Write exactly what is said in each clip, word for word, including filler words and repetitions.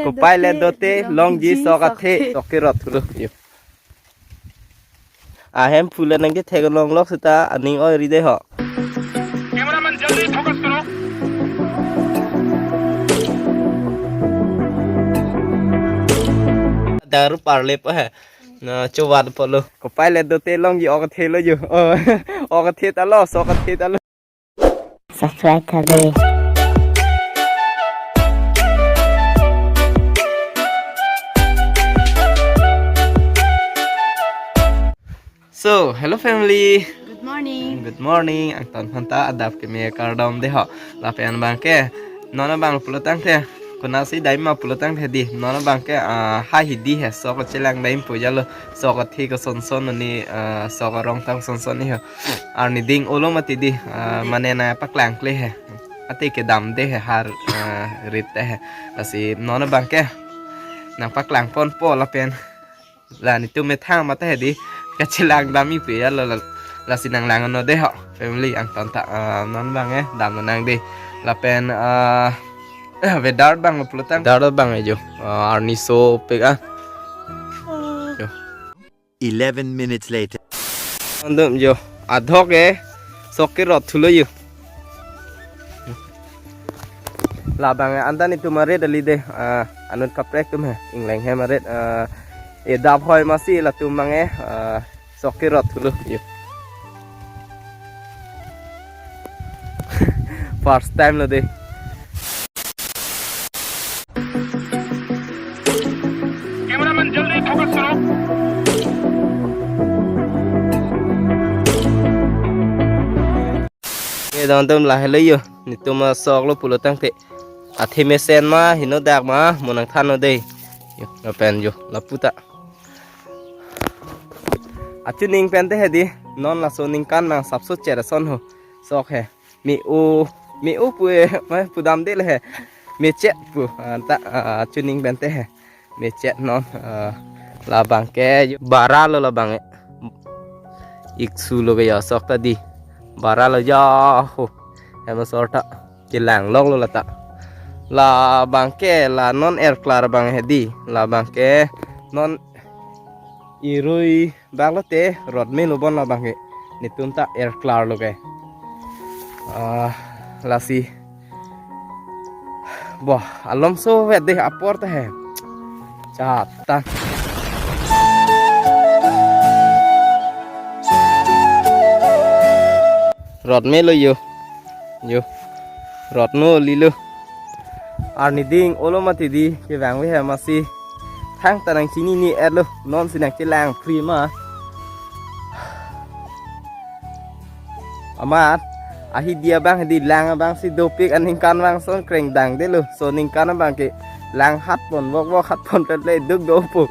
Kopai le dote, longji sok athe, sok kerot thulo. Yo. Ahem phule nangkethek longlok seta aning oi ride ho. Cameraman, jaldi focus karo. Daru parle pa hai. Na chuwat polo. Kopai le dote, longji ok athe lo yo. Oh, ok athe ta lo, sok athe ta lo. Subscribe tha de. So, hello family. Good morning. Good morning. Angtan phanta adap keme kardom de ho. Lapen abangke non abang pulotangte, konatsi dai ma pulotangte di. Non abangke, ah, hai hidi he, sok chelang dai pu jalo. Sok athe kosonson ni, ah, sok arong tang sonson ni ho. Arni ding olo mati di, ah, mane nangpaklang kle he. Ate kedam de he har, ah, rit te he. Lasi non abangke nangpaklang ponpo lapen la netum methang mate he di, kachelang dam-i pu jalo la, lasi nanglang non de ho. Family angtan ta, ah, non abang eh, dam nang de. Lapen, ah, weather abang pulotang. Weather abang eh jo. Ah, arni sopik ah. Jo. Eleven minutes later. Andum jo. Adhok eh. Sok kerot thulo yo. Labang eh, anta netum arit ali de. Ah, anut kaprek atum he. Ingleng hem arit. Ah, edap hoi masi latum abang eh. Ah, sok kerot thulo yo. First time lo de. Cameraman, jaldi focus karo. Ye don tum lahelo yo. Netum asok lo pulotangte. Athe mesen ma, heno dak ma, mo nangthan non de. Yo, lapen yo, lapu ta. Achuning pente he di, non laso ningkan nang sapso cher ason ho. Sok he. Me-o, me-o pu eh, ma pudam de le he. Mechet pu, ah, ta, ah, achuning pente he. Mechet non, ah, labangke, bara lo labang eh. Iksu lo ke ya sok ta di. Bara lo ya ho. Hem asor ta. Kelang lok lo lata. Labangke la non erklar abang he di. Labangke non irui bak lote rot me lo bon labangke. Netum ta erklar lo ke. Ah, lasi. Wah, alom so vet de apor ta he. Chatan. Rot me lo yo. Yo. Rot no lilo. Arni ding olo mati di kevang ve he masi. Thangta nangchinine-et lo. Nonsi nangchelang free ma. Amat, ahi dia abang di lang abangsi dopik aningkan abang son kreng dang de lo. So ningkan abangke lang hat pon, wok wok hat pon ple ple duk do pu.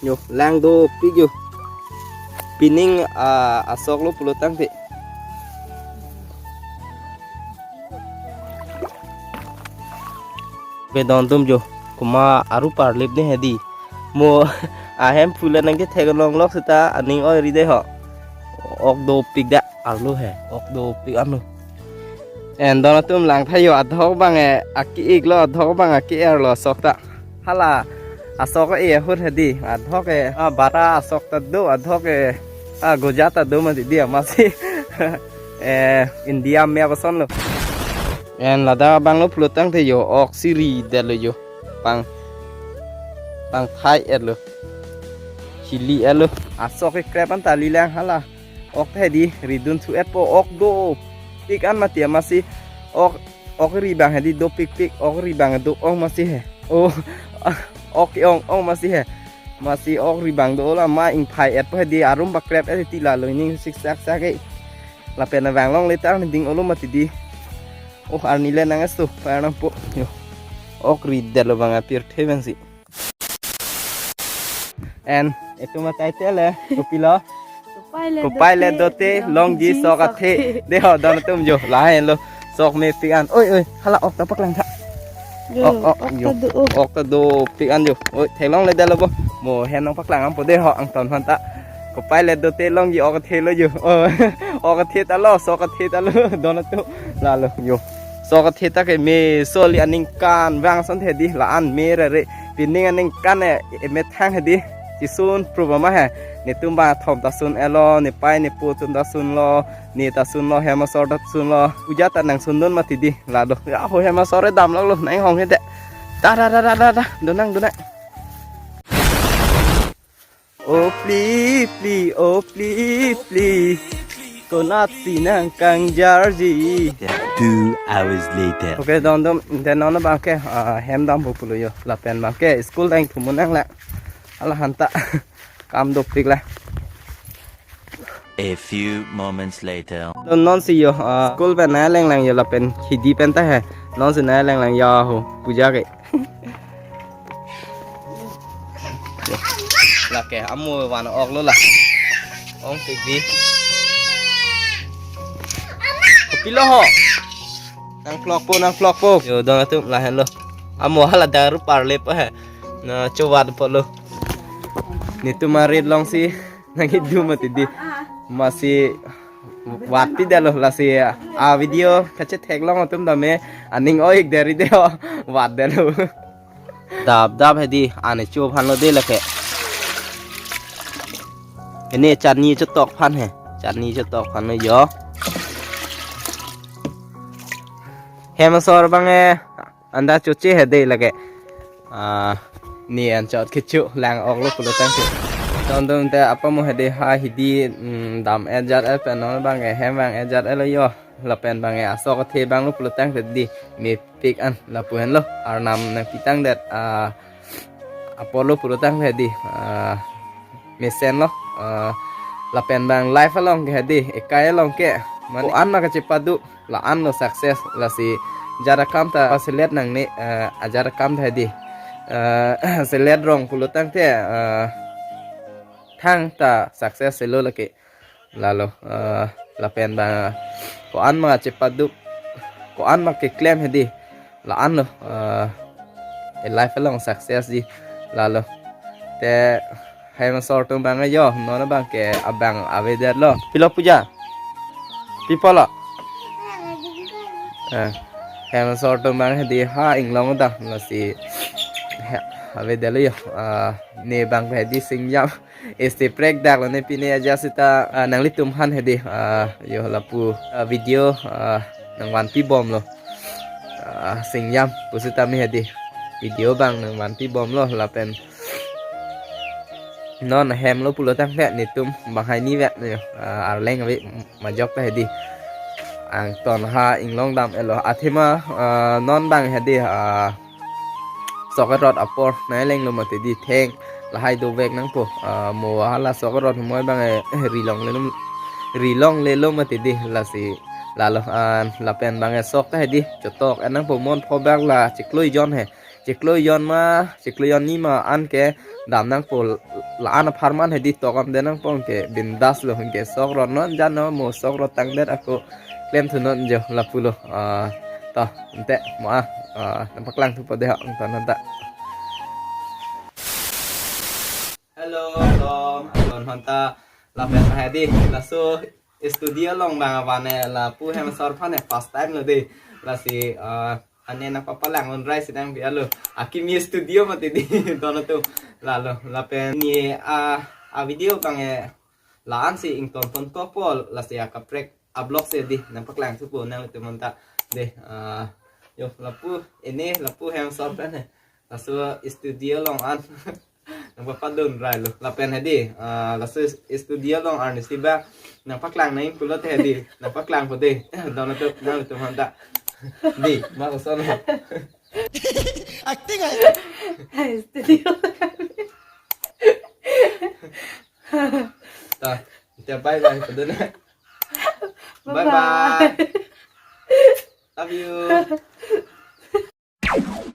Yo, lang dopik yo. Pining, ah, asok lo pulotangte. Be don tum jo. Kuma aru parlip ne he di. Mo ahem phule nangkethek longlok seta aning oi ride ho. Ok dopik da arlo he. Ok dopik anu. En don atum lang tha yo, adhok abang eh, aki-ik lo, adhok abang aki-er lo sok ta. Hala asok eh ahut he di, adhok eh, ah, bara asok ta do, adhok eh, ah, goja ta do mati di masi. Eh, India me abason lo. En ladak abang lo pulotangte yo, ok si ri det lo yo. Pang, pangthai-et lo. Hili-et lo. Asok eh krep anta lilang hala. Ok he di ridun thu-et po, ok dopik an mati masi. Ok, ok ri abang he di dopik pik, ok ri abang do-ong masi he. Oh, ok ong ong masi he. Masi ok ri abang do la ma ingphai-et po he di arum pakrep-et ti la lo ning sik sak sak eh. Lapen abang longle ta ding olo mati di. Oh, arni le nang estu pa nang po. Yo. Ok ri det lo abang apirthe abangsi. En, itum a-title eh, kopilo? Kopai le dote, longji sok athe. De ho, don atum jo, lahenlo. Sok mepik an. Oi, oi, hala ok ta paklang tha. Yo, ok, ok, ok yo. Ta do, oh. Ok ta dopik an yo. Oi, theklongledetlo bo. Mo hem nangpaklang dampo dei ho, angton aphan ta. Kopai le do te longji, ok athe lo yo. Oh, ok athe ta lo, sok athe ta lo. Don atum. Lalo yo. Sok athe ta ke meso li aningkanvang ason the dei, la-an me rere. Pining aningkan e, emethang he dei. Chisun pru ba ma he. Netum bangkethom ta sun-etlo, nepei nepo atum ta sunlo, ne ta sunlo, hem asor ta sunlo. Puja ta nangsun dun mati dei. Lalo. Ya ho, hem asor e damlok lo, nang hong he dei. Da, da, da, da, da, da. Donang, donang. Oh, pli, pli, oh, pli, pli. Konatsi nangkangjarji. Two hours later. Okay, don atum, den non abangke, ah, hem dampo pulo yo. Lapen abangke school ta ingthum un nang la. Hala han ta. Kam dopik la. A few moments later. Don nonsi yo, ah, school pen nanglengleng yo lapen hidi pen ta he. Nonsi nanglengleng yo ho, puja ke. Lake amo van-ok lo la. Ongpik dei. Kopilo ho. Nangphlokpo, nangphlokpo. Yo, don atum, lahenlo. Amo hala daru parle pa he. Na chovatpo lo. Netum arit alongsi nangkedo mati dei. Masi vatpidetlo lasi, ah, video kachetheklong atum tame aning o-ik deri dei ho. Vatdetlo. Dap dap he dei, ane cho aphan lo dei lake. Ene chutney chotok aphan he. Chutney chotok aphan lo yo. Hem asor abang e anda choche he dei lake. Ah, ne anchot kecho lang-ok lo pulo tangte. Don atum, te apa mo he dei, ha hidi, mm, dam-et jat-et pen non abang e hem vang-et jat-et lo yo. Lapen abang e asok athe abang lo pulo tangte dei. Mepik an lapu henlo. Arnam nangpitangdet, ah, apor lo pulo tangte dei. Ah, mesen lo. Ah, lapen abang life along ke he dei. Ekai along ke. Mane ko-an ma kachepadu. La-an lo success, lasi ajat akam ta paselet nangne, eh, ajat akam ta he dei. Eh, selet rong pulo tangte, eh, thangta success helo lake. Lalo, eh, lapen abang ko-an ma chepaduk, ko-an ma keklem he dei. La-an lo, eh, e life along success dei. Lalo. Te hem asor atum abang yo, non abangke abang avedetlo. Pilo puja? Pi pulo? Eh, hem asor atum abang he dei, ha inglong ta, lasi he, avedetlo yo. Ah, ne abang he dei singjam. Este prek dak lo ne pine aja sita, ah, nanglitum aphan he dei. Ah, yo lapu, ah, video, ah, nangvanpibomlo. Ah, singjam pusitame he dei. Video abang nangvanpibomlo lapen non hem lo pulo tangte netum banghini vet ne, ah, arleng ave majok ta he dei. Angton ha inglong dam-etlo athema, ah, non abang he dei, ah, sok erot apor nanglenglo mati dei, theng lahai dovek nangpo, ah, mo hala sok erot humoi abang e ri longlelo, ri longlelo mati dei lasi. Lalo, ah, lapen abang e sok ta he dei chotok-et nangpo, mon pho bak la chiklo ejon he. Chiklo ejon ma, chiklo ejon ni ma anke dam nangpo, la-an apharman he dei, tok damde nangpo anke bindas lo, anke sok erot non jan no mo sok erot tangdet ako klemthu non jo lapulo. Ah, to, ante mo a, ah, nangpaklangthupo dei ha, angton aphan ta. Hello, hello, angton aphan ta lapen he dei, laso studio along abang avan e lapu hem asor aphan e first time lo dei. Lasi, ah, ane nangpapalang unrai si nangpi-etlo. Akimi studio mati dei, don atum. Lalo, lapen ne, ah, a video abang e la-an si ingtonpon kokpo, lasi akaprek a vlog si dei nangpaklangthupo nanglitum aphan ta. Dei, ah, yo lapu, ene lapu hem asor aphan e. Laso studio along an nangpapadun railo. Lapen he dei, ah, laso studio along arnisi abang nangpaklang nangji pulote he dei, nangpaklangpo dei. Don atum, nanglitum aphan ta. Dei, ma koson. Acting aja. Studio. Ta, ta bye bye padun. Bye bye. Bye bye. Love you.